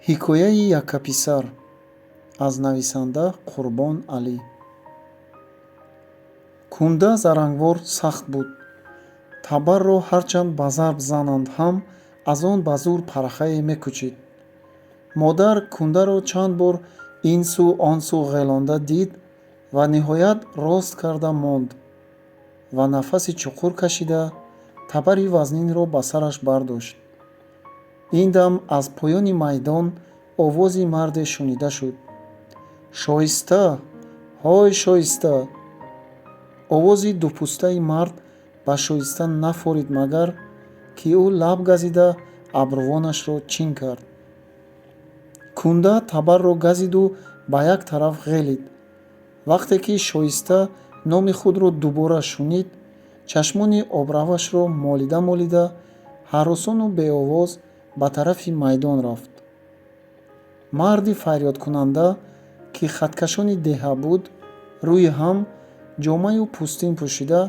Ҳикояи яккаписар аз нависанда Қурбон Алӣ. Кунда зарангвор сахт буд. Табарро ҳарчанд ба зарб зананд ҳам, аз он ба зӯр парахае мекӯчид. Модар кундаро чанд бор ин сӯ, он сӯ ғелонда дид ва ниҳоят рост карда монд ва нафаси чуқур кашида, табари вазнинро ба сараш бардошт. Ин дам аз поёни майдон овози марде шунида шуд: «Шоиста! Ҳой, Шоиста!» Овози дупӯстаи мард ба Шоиста нафорид, магар ки ӯ лаб газида, абрувонашро чин кард. Кунда табарро газиду ба як тараф ғелид. Вақте ки Шоиста номи худро дубора шунид, чашмони обравашро молида молида, ҳаросону беовоз ба тарафи майдон рафт. Марди фарёдкунанда, ки хаткашони деҳа буд, рӯи ҳам ҷомаю пӯстин пӯшида,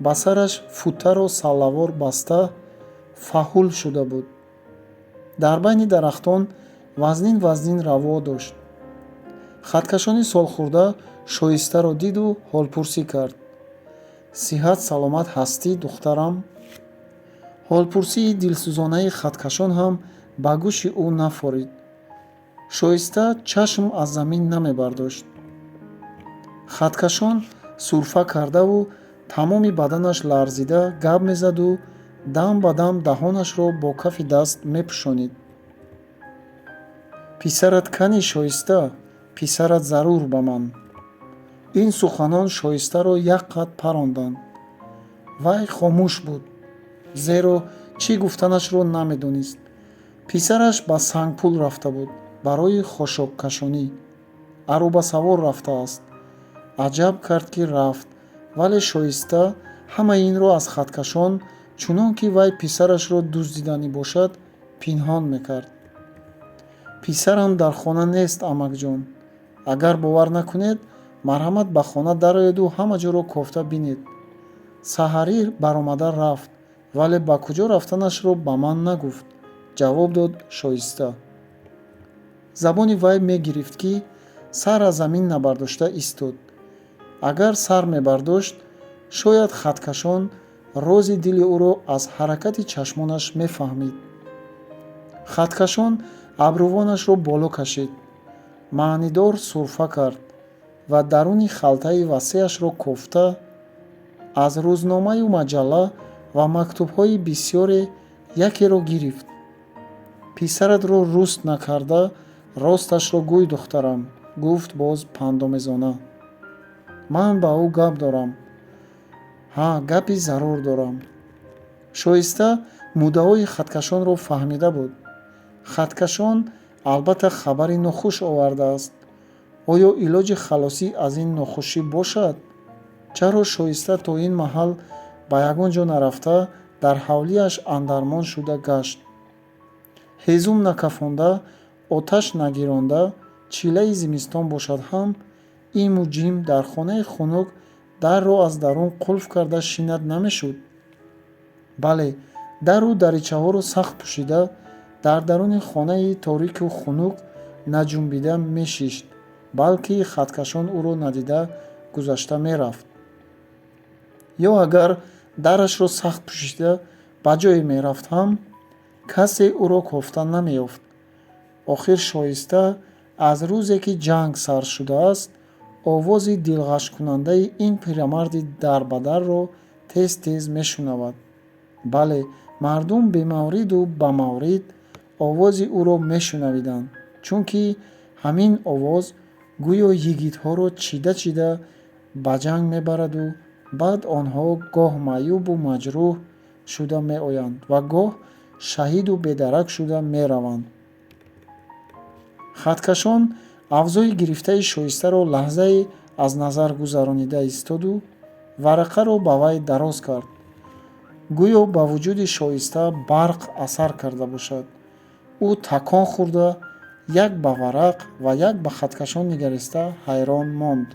ба сараш футаро саллавор баста, фаҳул шуда буд. Дар байни дарахтон вазнин вазнин раво дошт. Хаткашони солхӯрда Шоистаро диду ҳолпурсӣ кард: «Сиҳат саломат ҳастӣ, духтарам?» Ҳолпурсии дилсӯзонаи хаткашон ҳам ба гӯши ӯ нафорид. Шоиста чашм аз замин намебардошт. Хаткашон сурфа кардаву тамоми баданаш ларзида гап мезаду дам ба дам даҳонашро бо кафи даст мепӯшонид: «Писарат кани, Шоиста? Писарат зарур ба ман». Ин суханон Шоистаро як қад паронданд. Вай хомӯш буд, зеро чӣ гуфтанашро намедонист. Писараш ба Сангпул рафта буд барои хошоккашонӣ. Аробасавор рафтааст. Аҷаб кард, ки рафт, вале Шоиста ҳамаи инро аз хаткашон, чунон ки вай писарашро дуздиданӣ бошад, пинҳон мекард. «Писарам дар хона нест, амакҷон. Агар бовар накунед, марҳамат, ба хона дароеду ҳама ҷоро кофта бинед. Саҳарӣ баромада рафт, вале ба куҷо рафтанашро ба ман нагуфт», ҷавоб дод Шоиста. Забони вай мегирифт, ки сар аз замин набардошта истод. Агар сар мебардошт, шояд хаткашон рози дили ӯро аз ҳаракати чашмонаш мефаҳмид. Хаткашон абрувонашро боло кашид, маънидор сурфа кард ва даруни халтаи васеашро кофта, аз рӯзномаю маҷалла ва мактубҳои бисёре якеро гирифт. «Писаратро руст накарда, росташро гӯй, духтарам», гуфт боз пандомезона. «Ман ба ӯ гап дорам. Ҳа, гапи зарур дорам». Шоиста муддаои хаткашонро фаҳмида буд. Хаткашон албатта хабари нохуш овардааст. Оё илоҷи халосӣ аз ин нохушӣ бошад? Чаро Шоиста то ин маҳал ба ягон ҷо нарафта, дар ҳавлиаш андармон шуда гашт? Ҳезум накафонда, оташ нагиронда, чиллаи зимистон бошад ҳам, иму ҷим дар хонаи хунук дарро аз дарун қулф карда шинад намешуд. Бале, дару даричаҳоро сахт пӯшида, дар даруни хонаи торику хунук наҷунбида мешишт, балки хаткашон ӯро надида гузашта мерафт. Ё агар дарашро сахт пӯшида ба ҷое мерафт ҳам, касе ӯро кофта намеёфт. Охир Шоиста аз рӯзе ки ҷанг сар шудааст, овози дилғашкунандаи ин пирамарди дарбадарро тез тез мешунавад. Бале, мардум бемавриду бамаврид овози ӯро мешунавиданд, чунки ҳамин овоз гӯё йигитҳоро чида чида ба ҷанг мебараду баъд онҳо гоҳ маъюбу маҷрӯҳ шуда меоянд ва гоҳ шаҳиду бедарак шуда мераванд. Хаткашон авзои гирифтаи Шоистаро лаҳзае аз назар гузаронида истоду варақаро ба вай дароз кард. Гӯё ба вуҷуди Шоиста барқ асар карда бошад, ӯ такон хӯрда, як ба варақ ва як ба хаткашон нигариста, ҳайрон монд.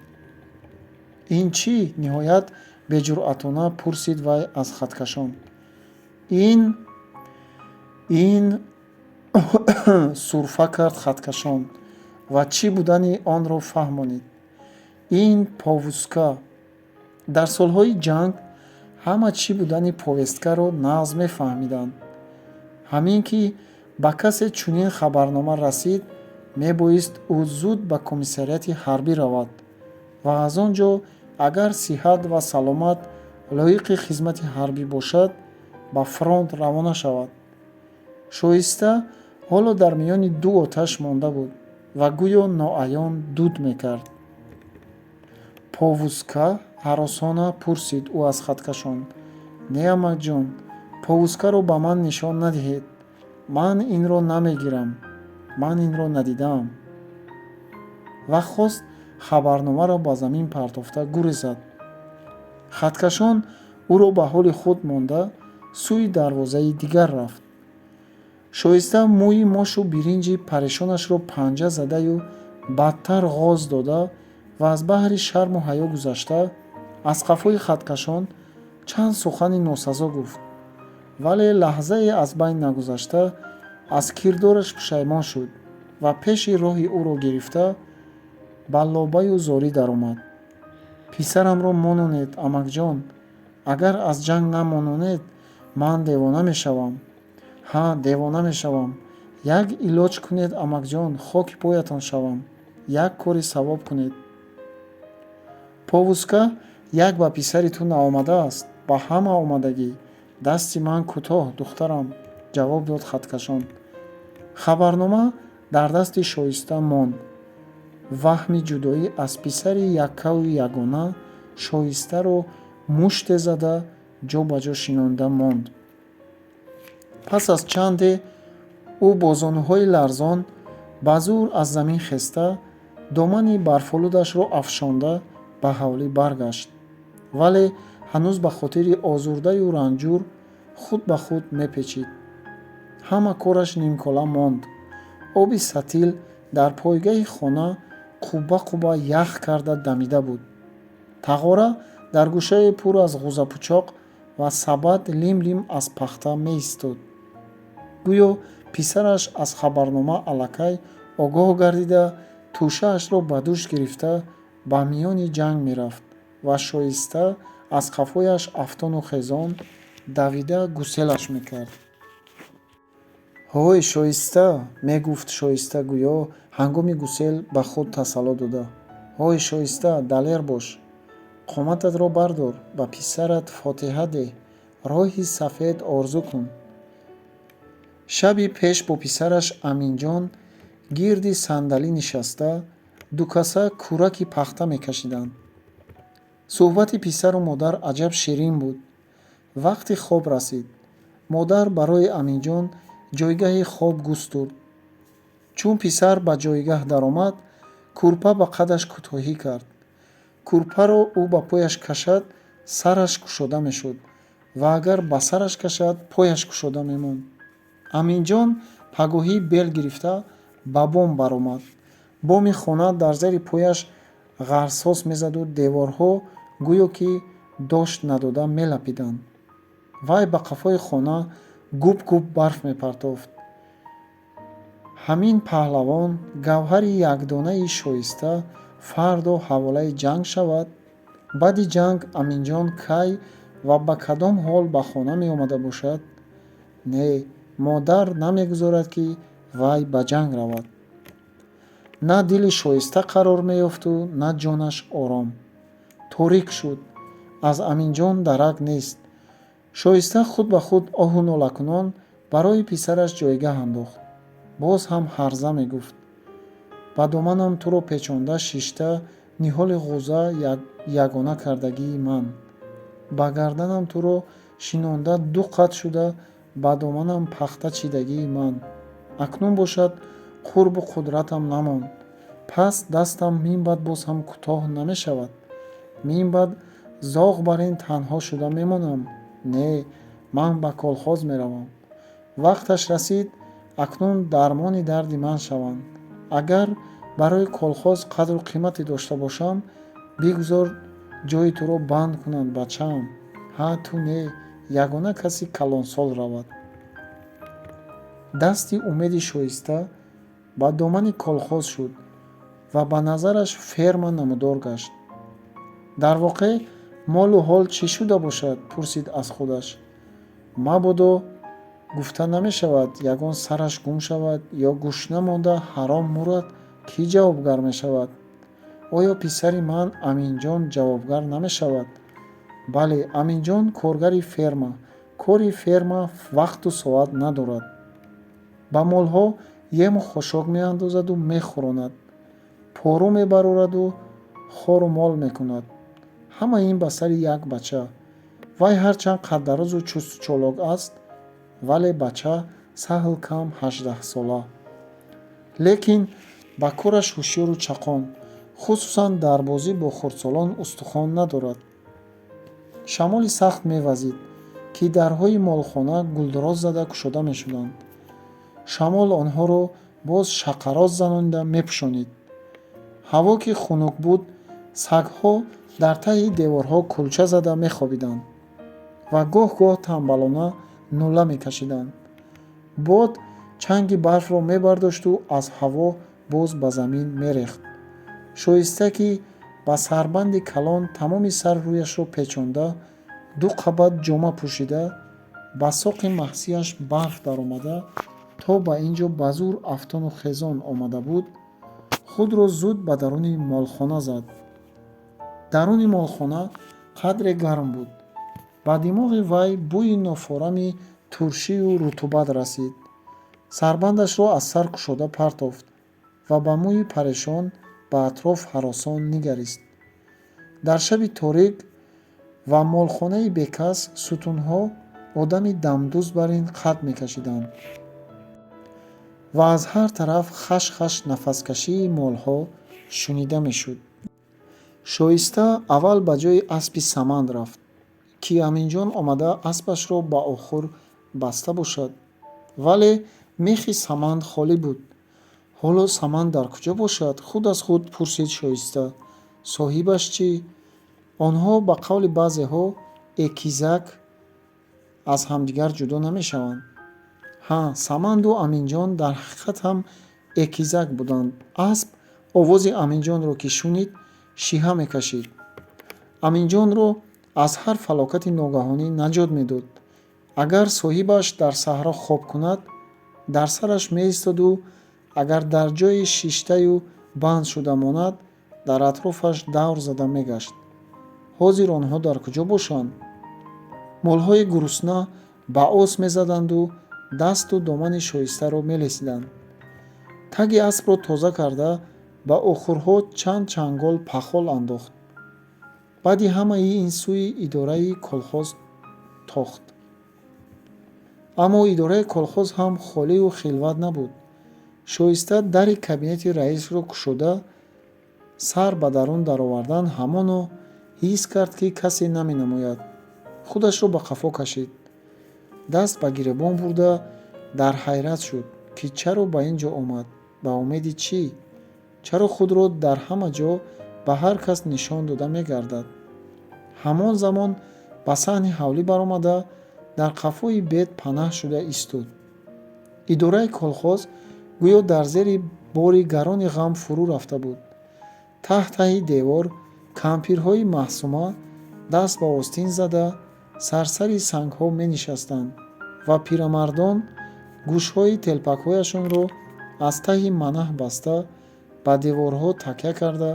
«Ин чӣ?» ниҳоят беҷуръатона пурсид вай аз хаткашон. Ин Сурфа кард хаткашон ва чӣ будани онро фаҳмонид. Ин повестка. Дар солҳои ҷанг ҳама чӣ будани повесткаро нағз мефаҳмиданд. Ҳамин ки ба касе чунин хабарнома расид, мебоист ӯ зуд ба комиссариати ҳарбӣ равад ва аз он ҷо, агар сиҳат ва саломат, лоиқи хизмати ҳарбӣ бошад, ба фронт равона шавад. Шоиста ҳоло дар миёни ду оташ монда буд ва гӯё ноаён дуд мекард. Повестка? Ҳаросона пурсид ӯ аз хаткашон. Не, амакҷон, повесткаро ба ман нишон надиҳед. Ман инро намегирам, ман инро надидаам. Ва хост хабарномаро ба замин партофта гурезад. Хаткашон ӯро ба ҳоли худ монда, сӯи дарвозаи дигар рафт. Шоиста мӯи мошу биринҷи парешонашро панҷа задаю бадтар ғоз дода ва аз баҳри шарму ҳаё гузашта, аз қафои хаткашон чанд сухани носазо гуфт, вале лаҳзае аз байн нагузашта аз кирдораш пушаймон шуд ва пеши роҳи ӯро гирифта, ба лобаю зорӣ даромад. Писарамро мононед, амакҷон. Агар аз ҷанг намононед, ман девона мешавам. Ҳа, девона мешавам. Як илоҷ кунед, амакҷон, хоки поятон шавам, як кори савоб кунед. Повестка як ба писари ту наомадааст, ба ҳама омадагӣ. Дасти ман кӯтоҳ, духтарам, ҷавоб дод хаткашон. Хабарнома дар дасти Шоиста монд. Ваҳми ҷудоӣ аз писари яккаву ягона Шоистаро муште зада, ҷо ба ҷо шинонда монд. Пас аз чанде ӯ бо зонуҳои ларзон ба зӯр аз замин хеста, домани барфолудашро афшонда, ба ҳавлӣ баргашт, вале ҳанӯз ба хотири озурдаю ранҷур худ ба худ мепечид. Ҳама кораш нимкола монд. Оби сатил дар пойгаҳи хона қубба қубба ях карда дамида буд. Тағора дар гӯшае пур аз ғӯзапучоқ ва сабад лим лим аз пахта меистод. Гӯё писараш аз хабарнома аллакай огоҳ гардида, тӯшаашро ба дӯш гирифта, ба миёни ҷанг мерафт ва Шоиста аз қафояш афтону хезон давида гуселаш мекард. Ҳой, Шоиста, мегуфт Шоиста, гӯё ҳангоми гусел ба худ тасалло дода, ҳой, Шоиста, далер бош, қомататро бардор, ба писарат фотиҳа деҳ, роҳи сафед орзу кун. Шаби пеш бо писараш Аминҷон гирди сандалӣ нишаста, дукаса кӯраки пахта мекашиданд. Суҳбати писару модар аҷаб ширин буд. Вақти хоб расид. Модар барои Аминҷон ҷойгаҳи хоб густурд. Чун писар ба ҷойгаҳ даромад, кӯрпа ба қадаш кӯтоҳӣ кард. Кӯрпаро ӯ ба пояш кашад, сараш кушода мешуд ва агар ба сараш кашад, пояш кушода мемонд. Аминҷон пагоҳӣ бел гирифта, ба бом баромад. Боми хона дар зери пояш ғарсос мезаду деворҳо гӯё ки дошт надода мелапиданд. Вай ба қафои хона губ губ барф мепартофт. Ҳамин паҳлавон, гавҳари якдонаи Шоиста фардо ҳаволаи ҷанг шавад. Баъди ҷанг Аминҷон кай ва ба кадом ҳол ба хона меомада бошад? Не, модар намегузорад, ки вай ба ҷанг равад. На дили Шоиста қарор меёфту, на ҷонаш ором. Торик шуд, аз Аминҷон дарак нест. Шоиста худ ба худ оҳу нолакунон барои писараш ҷойгаҳ андохт. Боз ҳам ҳарза мегуфт: ба доманам туро печонда шишта, ниҳоли ғӯза ягона кардагии ман, ба гарданам туро шинонда, ду қат шуда, ба доманам пахта чидагии ман. Акнун бошад, қурбу қудратам намонд. Пас дастам минбаъд боз ҳам кӯтоҳ намешавад. Минбаъд зоғ бар ин танҳо шуда мемонам. Не, ман ба колхоз меравам. Вақташ расид, акнун дармони дарди ман шаванд. Агар барои колхоз қадру қимате дошта бошам, бигузор ҷои туро банд кунанд, бачаам. Ҳа, ту не, ягона каси калонсол равад. Дасти умеди Шоиста ба домани колхоз шуд ва ба назараш ферма намудор гашт. Дар воқеъ, молу ҳол чӣ шуда бошад, пурсид аз худаш. Мабодо, гуфта намешавад, ягон сараш гум шавад ё гушна монда ҳаром мурад, кӣ ҷавобгар мешавад? Оё писари ман Аминҷон ҷавобгар намешавад? Бале, Аминҷон коргари ферма. Кори ферма вақту соат надорад. Ба молҳо ему хошок меандозаду мехӯронад, пору мебарораду хору мол мекунад. Ҳама ин ба сари як бача. Вай ҳарчанд қаддарозу чусту чолок аст, вале бача саҳл кам 18-сола. Лекин ба кораш ҳушёру чақон, хусусан дар бозӣ бо хурдсолон устухон надорад. Шамоли сахт мевазид, ки дарҳои молхона гулдуроз зада кушода мешуданд. Шамол онҳоро боз шақароз занонида мепӯшонид. Ҳаво ки хунук буд, сагҳо дар таҳи деворҳо кулча зада мехобиданд ва гоҳ-гоҳ тамбалона нула мекашиданд. Бод чанги барфро мебардошту аз ҳаво боз ба замин мерехт. Шоиста, ки ба сарбанди калон тамоми сару рӯяшро печонда, ду қабат ҷома пӯшида, ба соқи маҳсияш барф даромада, то ба ин ҷо ба зӯр афтону хезон омада буд, худро зуд ба даруни молхона зад. Даруни молхона қадре гарм буд. Ба димоғи вай бӯи нофорами туршию рутубат расид. Сарбандашро аз сар кушода партофт ва ба мӯи парешон ба атроф ҳаросон нигарист. Дар шаби торик ва молхонаи бекас сутунҳо одами дамдуз бар ин қад мекашиданд ва аз ҳар тараф хаш-хаш нафаскашии молҳо шунида мешуд. Шоиста аввал ба ҷои аспи Саманд рафт, ки Аминҷон омада аспашро ба охур баста бошад, вале мехи Саманд холӣ буд. Ҳоло Саманд дар куҷо бошад, худ аз худ пурсид Шоиста. Соҳибаш чӣ? Онҳо ба қавли баъзеҳо экизак аз ҳамдигар ҷудо намешаванд. Ҳа, Саманду Аминҷон дар ҳақиқат ҳам экизак буданд. Асп овози Аминҷонро ки шунид, шиҳа мекашид. Аминҷонро аз ҳар фалокати ногаҳонӣ наҷот медод. Агар соҳибаш дар саҳро хоб кунад, дар сараш меистоду агар дар ҷойи шиштаю банд шуда монад, дар атрофаш давр зада мегашт. Ҳозир онҳо дар куҷо бошанд? Молҳои гурусна ба ос мезаданду дасту домани Шоистаро мелесиданд. Таги аспро тоза карда, ба охурҳо чанд чангол пахол андохт. Баъди ҳамаи ин сӯи идораи колхоз тохт. Аммо идораи колхоз ҳам холию хилват набуд. Шоиста дари кабинети раисро кушода, сар ба дарун даровардан, ҳамоно ҳис кард, ки касе наменамояд. Худашро ба қафо кашид. Даст ба гиребон бурда, дар ҳайрат шуд, ки чаро ба ин ҷо омад, ба умеди чӣ? Чаро худро дар ҳама ҷо ба ҳар кас нишон дода мегардад? Ҳамон замон ба саҳни ҳавлӣ баромада, дар қафои бед панаҳ шуда истод. Идораи колхоз гӯё дар зери бори гарони ғам фурӯ рафта буд. Таҳ таҳи девор кампирҳои маҳсума даст ба остин зада, сарсари сангҳо менишастанд ва пирамардон гӯшҳои телпакҳояшонро аз таҳи манаҳ баста, ба деворҳо такя карда,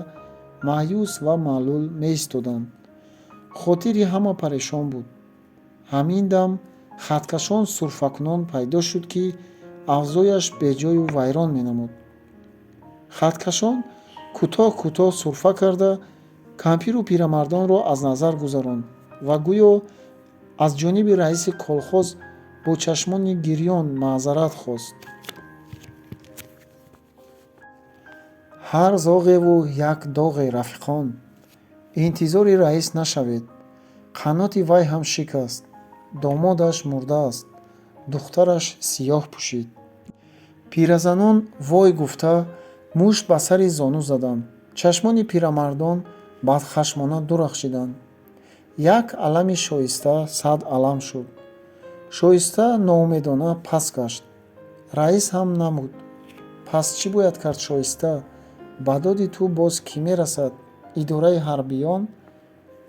маъюс ва маълул меистоданд. Хотири ҳама парешон буд. Ҳамин дам хаткашон сурфакунон пайдо шуд, ки авзояш беҷою вайрон менамуд. Хаткашон кӯтоҳ кӯтоҳ сурфа карда, кампиру пирамардонро аз назар гузаронд ва гӯё аз ҷониби раиси колхоз бо чашмони гирён маъзарат хост. Ҳар зоғеву як доғе, рафиқон. Интизори раис нашавед. Қаноти вай ҳам шикаст. Домодаш мурдааст. Духтараш сиёҳ пӯшид. Пиразанон вой гуфта, мушт ба сари зону заданд. Чашмони пирамардон бадхашмона дурахшиданд. Як алами Шоиста сад алам шуд. Шоиста ноумедона пас гашт. Раис ҳам намуд. Пас чӣ бояд кард, Шоиста? Ба доди ту боз кӣ мерасад? Идораи ҳарбиён?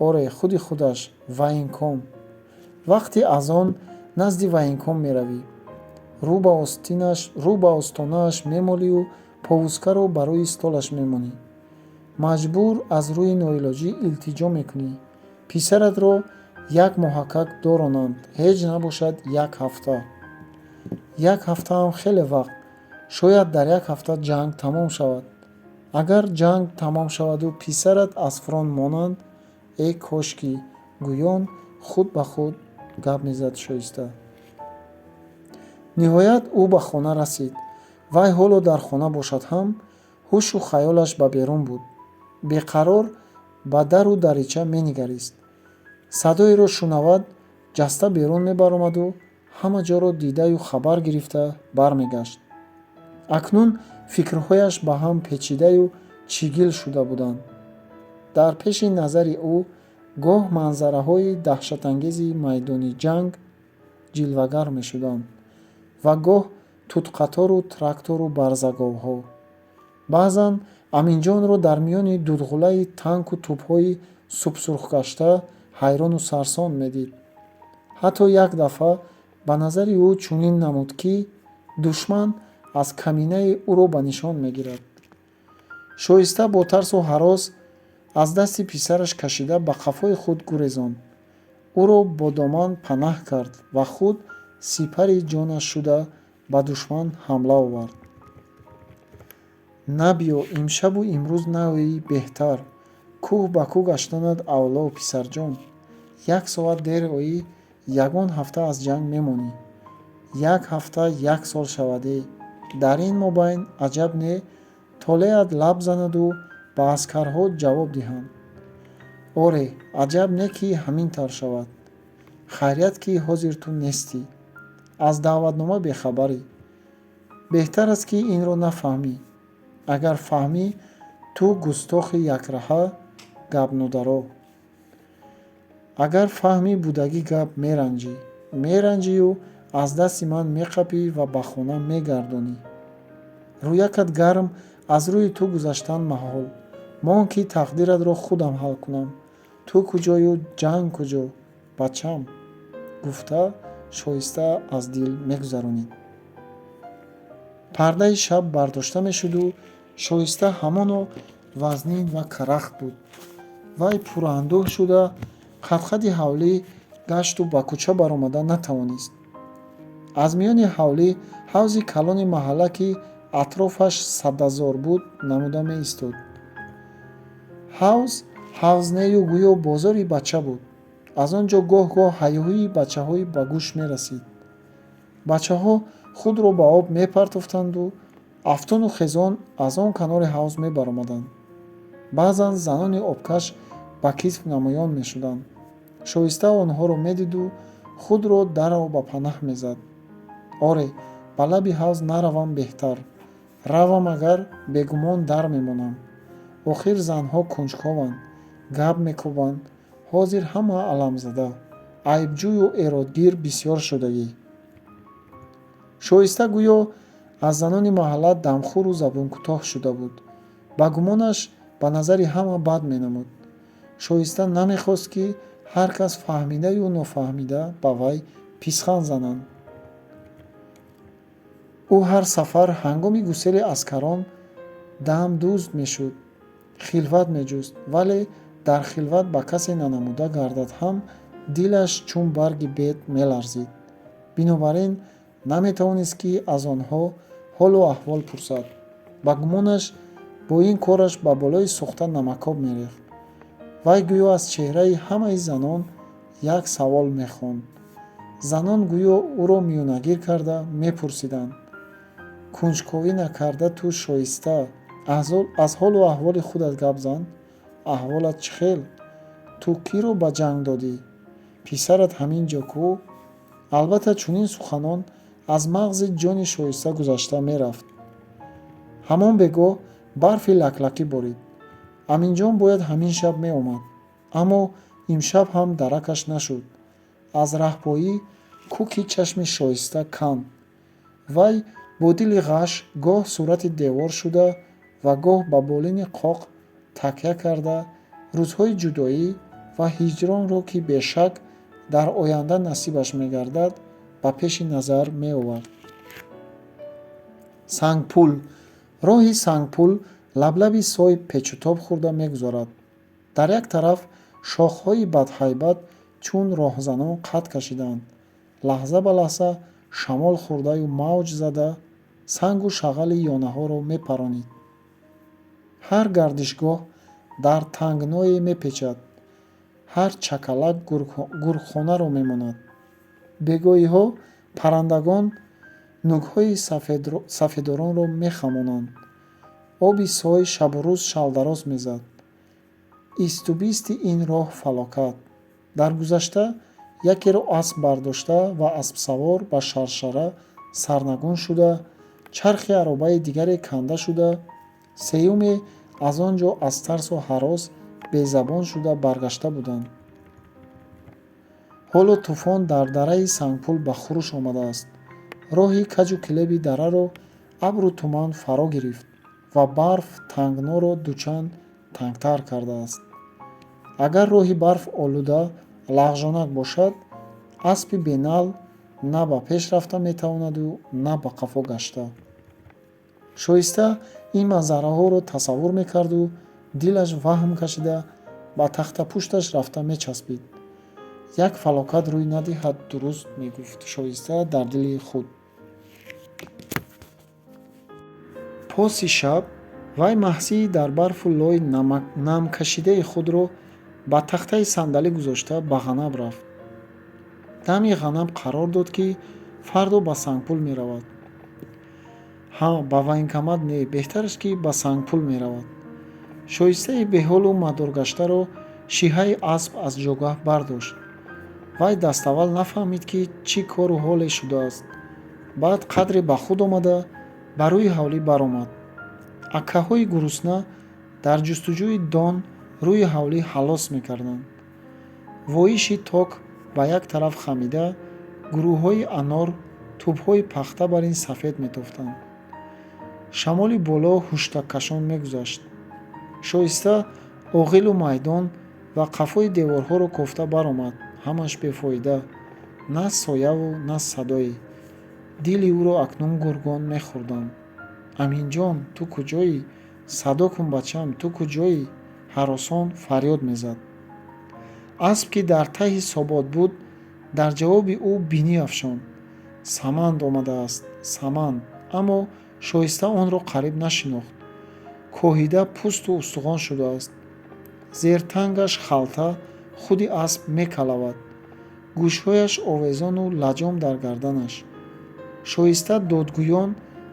Оре, худи худаш, военком. Вақти аз он назди военком меравӣ. Рӯ ба остонааш мемолию повозкаро ба рӯи столаш мемонӣ. Маҷбур аз рӯи ноилоҷӣ илтиҷо мекунӣ. Писаратро як моҳакак доронанд, ҳеҷ набошад як ҳафта. Як ҳафтаам хеле вақт. Шояд дар як ҳафта ҷанг тамом шавад. Агар ҷанг тамом шаваду писарат аз фронт монанд, э кошки, гӯён худ ба худ гап мезад Шоиста. Ниҳоят ӯ ба хона расид. Вай ҳоло дар хона бошад ҳам, ҳушу хаёлаш ба берун буд. Беқарор ба дару дарича менигарист. Садоеро шунавад, ҷаста берун мебаромаду ҳама ҷоро дидаю хабар гирифта бармегашт. Акнун фикрҳояш ба ҳам печидаю чигил шуда буданд. Дар пеши назари ӯ гоҳ манзараҳои даҳшатангези майдони ҷанг ҷилвагар мешуданд ва гоҳ тутқатору трактору барзаговҳо. Баъзан Аминҷонро дар миёни дудғулаи танку тӯбҳои субсурхгашта ҳайрону сарсон медид. Ҳатто як дафъа ба назари ӯ чунин намуд, ки душман аз каминаи ӯро ба нишон мегирад. Шоиста бо тарсу ҳарос аз дасти писараш кашида ба қафои худ гурезонд. Ӯро бо доман панаҳ кард ва худ сипари ҷонаш шуда ба душман ҳамла овард. Набиё, имшабу имрӯз наоӣ беҳтар. Кӯҳ ба кӯҳ гаштанат авло, писарҷон. Як соат дер оӣ, ягон ҳафта аз ҷанг мемонӣ. Як ҳафта як сол шаваде. Дар ин мобайн аҷаб не толеат лаб занаду ба аскарҳо ҷавоб диҳанд. Оре, аҷаб не ки ҳамин тавр шавад. Хайрият ки ҳозир ту нестӣ. Аз даъватнома бехабарӣ. Беҳтар аст ки инро нафаҳмӣ. Агар фаҳмӣ, ту густохи якраҳа, гапнодаро. Агар фаҳмӣ, будагӣ гап, меранҷӣ. Меранҷию аз дасти ман меқапӣ ва ба хона мегардонӣ. Рӯякат гарм, аз рӯи ту гузаштан маҳол. Мон ки тақдиратро худам ҳал кунам. Ту куҷою ҷанг куҷо, бачам, гуфта Шоиста аз дил мегузаронид. Пардаи шаб бардошта мешуду Шоиста ҳамоно вазнин ва карахт буд. Вай пурандӯҳ шуда қадқади ҳавлӣ гашту ба кӯча баромада натавонист. Аз миёни ҳавлӣ ҳавзи калони маҳалла, ки атрофаш садазор буд, намуда меистод. Ҳавз ҳавз нею гӯё бозори бача буд. Аз он ҷо гоҳ-гоҳ ҳайҳӯи бачаҳое ба гӯш мерасид. Бачаҳо худро ба об мепартофтанду афтону хезон аз он канори ҳавз мебаромаданд. Баъзан занони обкаш ба китф намоён мешуданд. Шоиста онҳоро медиду худро дарав ба панаҳ мезад. Оре, ба лаби ҳавз наравам беҳтар. Равам агар, бегумон дар мемонам. Охир занҳо кунҷкованд, гап мекобанд. Ҳозир ҳама аламзада, айбҷӯю эродгир бисёр шудагӣ. Шоиста гӯё аз занони маҳалла дамхӯру забонкӯтоҳ шуда буд. Ба гумонаш ба назари ҳама бад менамуд. Шоиста намехост, ки ҳар кас фаҳмидаю нофаҳмида ба вай писхан зананд. Ӯ ҳар сафар ҳангоми гусели аскарон дам дузд мешуд, хилват меҷуст, вале дар хилват ба касе нанамуда гардад ҳам, дилаш чун барги бед меларзид. Бинобар ин наметавонист, ки аз онҳо ҳолу аҳвол пурсад. Ба гумонаш бо ин кораш ба болои сӯхта намакоб мерехт. Вай гӯё аз чеҳраи ҳамаи занон як савол мехонд. Занон гӯё ӯро миёнагир карда мепурсиданд: кунҷковӣ накарда ту, Шоиста, аз ҳолу аҳволи худат гап зан. Аҳволат чӣ хел? Ту киро ба ҷанг додӣ? Писарат ҳамин ҷо кӯ? Албатта, чунин суханон аз мағзи ҷони Шоиста гузашта мерафт. Ҳамон бегоҳ барфи лаклакӣ борид. Аминҷон бояд ҳамин шаб меомад, аммо имшаб ҳам даракаш нашуд. Аз раҳпоӣ кӯки чашми Шоиста канд. Вай Бо дили ғаш гоҳ сурати девор шуда ва гоҳ ба болини қоқ такя карда рӯзҳои ҷудоӣ ва ҳиҷронро, ки бешак дар оянда насибаш мегардад, ба пеши назар меовард. Сангпул. Роҳи Сангпул лаблаби сой печутоб хӯрда мегузарад. Дар як тараф шохҳои бадҳайбат чун роҳзанон қад кашидаанд. Лаҳза ба лаҳза шамол хӯрдаю мавҷ зада сангу шағали ёнаҳоро мепаронид. Ҳар гардишгоҳ дар тангное мепечад, ҳар чакалак гургхонаро мемонад. Бегоҳиҳо паррандагон нӯгҳои сафедоронро мехамонанд. Оби сой шабу рӯз шалдароз мезад. Исту бисти ин роҳ фалокат. Дар гузашта якеро асп бардошта ва аспсавор ба шаршара сарнагун шуда, чархи аробаи дигаре канда шуда, сеюме аз он ҷо аз тарсу ҳарос безабон шуда баргашта буданд. Ҳоло тӯфон дар дараи Сангпул ба хуруш омадааст. Роҳи каҷу килеби дараро абру туман фаро гирифт ва барф тангноро дучанд тангтар кардааст. Агар роҳи барф олуда лағжонак бошад, аспи бенал на ба пеш рафта метавонаду на ба қафо гашта. Шоиста ин манзараҳоро тасаввур мекарду дилаш ваҳм кашида ба тахтапушташ рафта мечаспид. Як фалокат рӯй надиҳад, дуруст мегуфт Шоиста дар дили худ. Поси шаб вай маҳсии дар барфу лой намкашидаи худро ба тахтаи сандалӣ гузошта ба Ғанаб рафт. Дами Ғанаб қарор дод, ки фардо ба Сангпул меравад. Ҳа, ба военкомат не, беҳтараш ки ба Сангпул меравад. Шоистаи беҳолу мадоргаштаро шиҳаи асп аз ҷогаҳ бардошт. Вай даставвал нафаҳмид, ки чӣ кору ҳоле шудааст. Баъд қадре ба худ омада ба рӯи ҳавлӣ баромад. Аккаҳои гурусна дар ҷустуҷӯи дон рӯи ҳавлӣ ҳалос мекарданд. Воиши ток ба як тараф хамида, гурӯҳҳои анор тӯбҳои пахта бар ин сафед метофтанд. Шамоли боло ҳуштаккашон мегузашт. Шоиста оғилу майдон ва қафои деворҳоро кофта баромад. Ҳамаш бефоида, на сояву на садое. Дили ӯро акнун гургон мехӯрданд. Аминҷон, ту куҷоӣ? Садо кун, бачам, ту куҷоӣ? Ҳаросон фарёд мезад. Асп, ки дар таҳи собот буд, дар ҷавоби ӯ бинӣ афшонд. Саманд омадааст, Саманд. Аммо Шоиста онро қариб нашинохт. Коҳида пӯсту устухон шудааст. Зертангаш халта худи асп мекалавад. Гӯшҳояш овезону лаҷом дар гарданаш. Шоиста додгӯён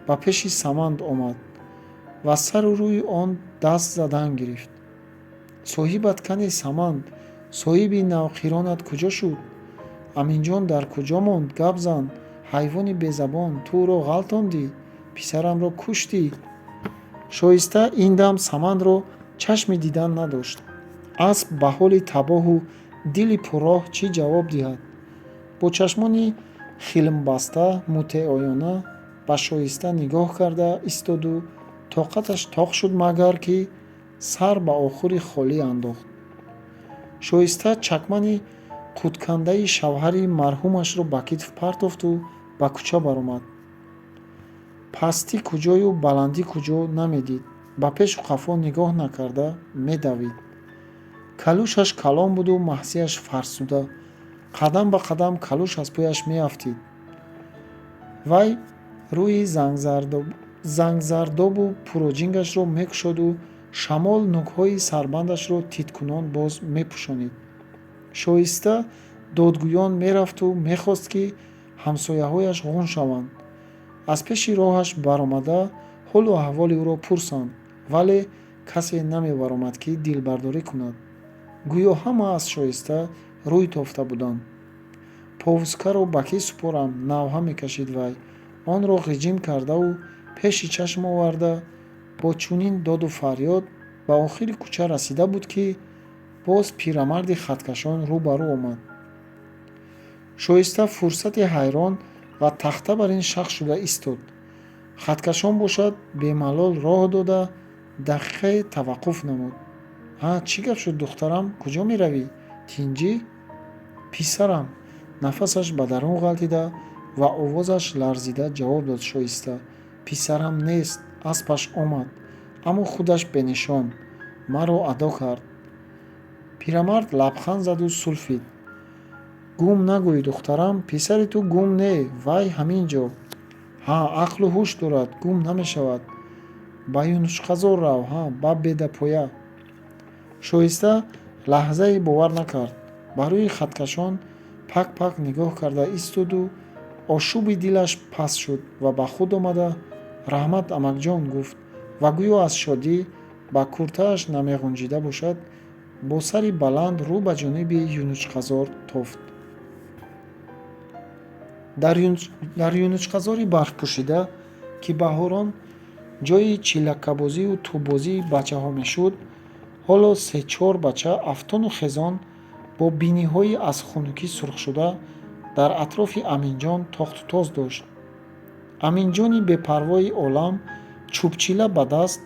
ба пеши Саманд омад ва сару рӯи он даст задан гирифт. Соҳибат кане, Саманд? Соҳиби навқиронат куҷо шуд? Аминҷон дар куҷо монд? Гап зан, ҳайвони безабон, ту ӯро ғалтондӣ, писарамро куштӣ. Шоиста ин дам Самандро чашми дидан надошт. Асп ба ҳоли табоҳу дили пурроҳ чӣ ҷавоб диҳад? Бо чашмони хилмбаста мутеоёна ба Шоиста нигоҳ карда истоду тоқаташ тоқ шуд, магар ки сар ба охури холӣ андохт. Шоиста чакмани қуткандаи шавҳари марҳумашро ба китф партофту ба кӯча баромад. Пастӣ куҷою баландӣ куҷо намедид, ба пешу қафо нигоҳ накарда медавид. Калӯшаш калон буду маҳсияш фарсуда. Қадам ба қадам калӯш аз пояш меафтид. Вай рӯи зангзардобу пуроҷингашро мекушоду шамол нӯгҳои сарбандашро титкунон боз мепӯшонид. Шоиста додгӯён мерафту мехост, ки ҳамсояҳояш ғун шаванд, аз пеши роҳаш баромада ҳолу аҳволи ӯро пурсанд, вале касе намебаромад, ки дилбардорӣ кунад. Гӯё ҳама аз Шоиста рӯй тофта буданд. Повузкаро ба кӣ супорам? Навҳа мекашид вай. Онро ғиҷим кардаву пеши чашм оварда бо чунин доду фарёд ба охири кӯча расида буд, ки боз пирамарди хаткашон рӯ ба рӯ омад. Шоиста фурсате ҳайрон ва тахта бар ин шахс шуда истод. Хаткашон бошад, бемалол роҳ дода, дақиқае таваққуф намуд. Ҳа, чӣ гап шуд, духтарам, куҷо меравӣ? Тинҷӣ? Писарам. Нафасаш ба дарун ғалтида ва овозаш ларзида ҷавоб дод Шоиста. Писарам нест, аспаш омад, аммо худаш бенишон. Маро адо кард. Пирамард лабханд заду сулфид. Гум нагӯй, духтарам, писари ту гум не, вай ҳамин ҷо. Ҳа, ақлу ҳуш дорад, гум намешавад. Ба юнучқазор рав, ҳа, ба бедапоя. Шоиста лаҳзае бовар накард. Ба рӯи хаткашон пак-пак нигоҳ карда истоду ошӯби дилаш паст шуд ва ба худ омада раҳмат, амакҷон, гуфт ва гӯё аз шодӣ ба куртааш намеғунҷида бошад, бо сари баланд рӯ ба ҷониби юнучқазор тофт. Дар юнучқазори барфпӯшида, ки баҳорон ҷойи чиллакабозию тӯббозии бачаҳо мешуд, ҳоло се-чор бача афтону хезон бо биниҳои аз хунукӣ сурхшуда дар атрофи Аминҷон тохтутоз дошт. Аминҷони бепарвои олам чӯбчила ба даст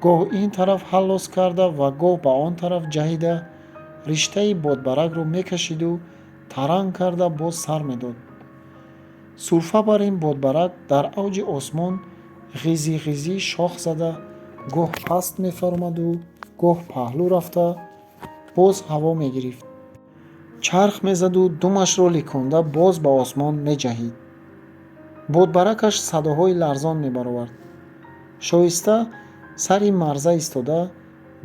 гоҳ ин тараф ҳаллос карда ва гоҳ ба он тараф ҷаҳида риштаи бодбаракро мекашиду таранг карда боз сар медод. Сурфа бар ин бодбарак дар авҷи осмон ғизӣ-ғизӣ шох зада гоҳ паст мефаромаду гоҳ паҳлӯ рафта боз ҳаво мегирифт. Чарх мезаду думашро ликонда боз ба осмон меҷаҳид. Бодбаракаш садоҳои ларзон мебаровард. Шоиста сари марза истода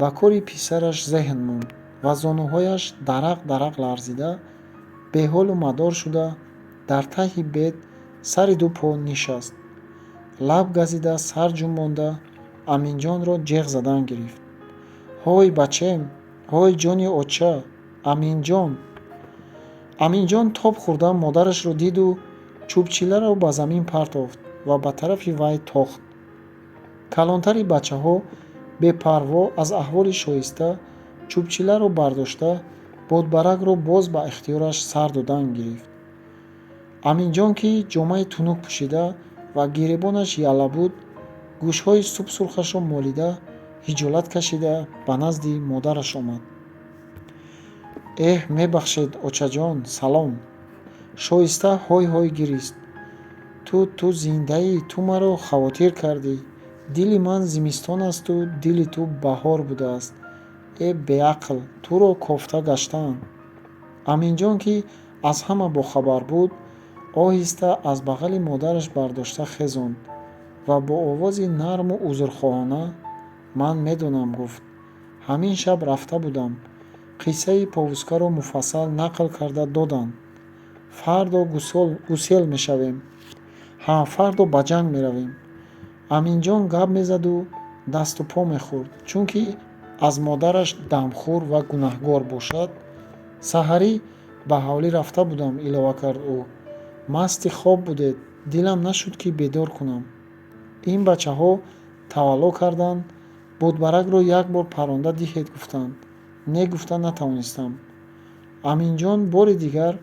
ба кори писараш зеҳн монд ва зонуҳояш дарақ-дарақ ларзида беҳолу мадор шуда дар таҳи бед сари ду по нишаст. Лаб газида сар ҷунбонда Аминҷонро ҷеғ задан гирифт. Ҳой, бачем, ҳой, ҷони оча, Аминҷон! Аминҷон тоб хӯрда модарашро диду чӯбчиларо ба замин партофт ва ба тарафи вай тохт. Калонтари бачаҳо бепарво аз аҳволи Шоиста чӯбчиларо бардошта бодбаракро боз ба ихтиёраш сар додан гирифт. Аминҷон, ки ҷомаи тунук пӯшида ва гиребонаш яла буд, гӯшҳои субсурхашро молида ҳиҷолат кашида ба назди модараш омад. Эҳ, мебахшед, очаҷон, салом. Шоиста ҳой-ҳой гирист. Ту, ту зиндаӣ, ту маро хавотир кардӣ. Дили ман зимистон асту дили ту баҳор будааст. Э, беақл, туро кофта гаштаанд. Аминҷон, ки аз ҳама бохабар буд, оҳиста аз бағали модараш бардошта хезонд ва бо овози нарму узрхоҳона ман медонам, гуфт. Ҳамин шаб рафта будам. Қиссаи повускаро муфассал нақл карда доданд. Фардо гусел мешавем. Ҳа, фардо ба ҷанг меравем. Аминҷон гап мезаду дасту по мехӯрд, чунки аз модараш дамхӯр ва гунаҳгор бошад. Саҳарӣ ба ҳавлӣ рафта будам, илова кард ӯ. Масти хоб будед, дилам нашуд, ки бедор кунам. Ин бачаҳо тавалло карданд, бодбаракро як бор паронда диҳед гуфтанд. Не гуфта натавонистам. Аминҷон бори дигар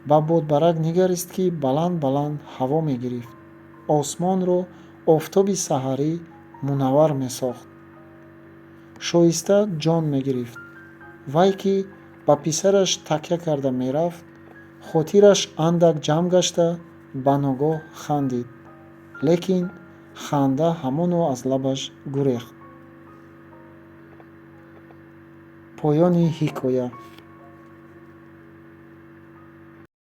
ба бодбарак нигарист, ки баланд-баланд ҳаво мегирифт. Осмонро офтоби саҳарӣ мунаввар месохт. Шоиста ҷон мегирифт. Вай, ки ба писараш такя карда мерафт, хотираш андак ҷамъ гашта ба ногоҳ хандид. Лекин ханда ҳамоно аз лабаш гурехт. Поёни ҳикоя.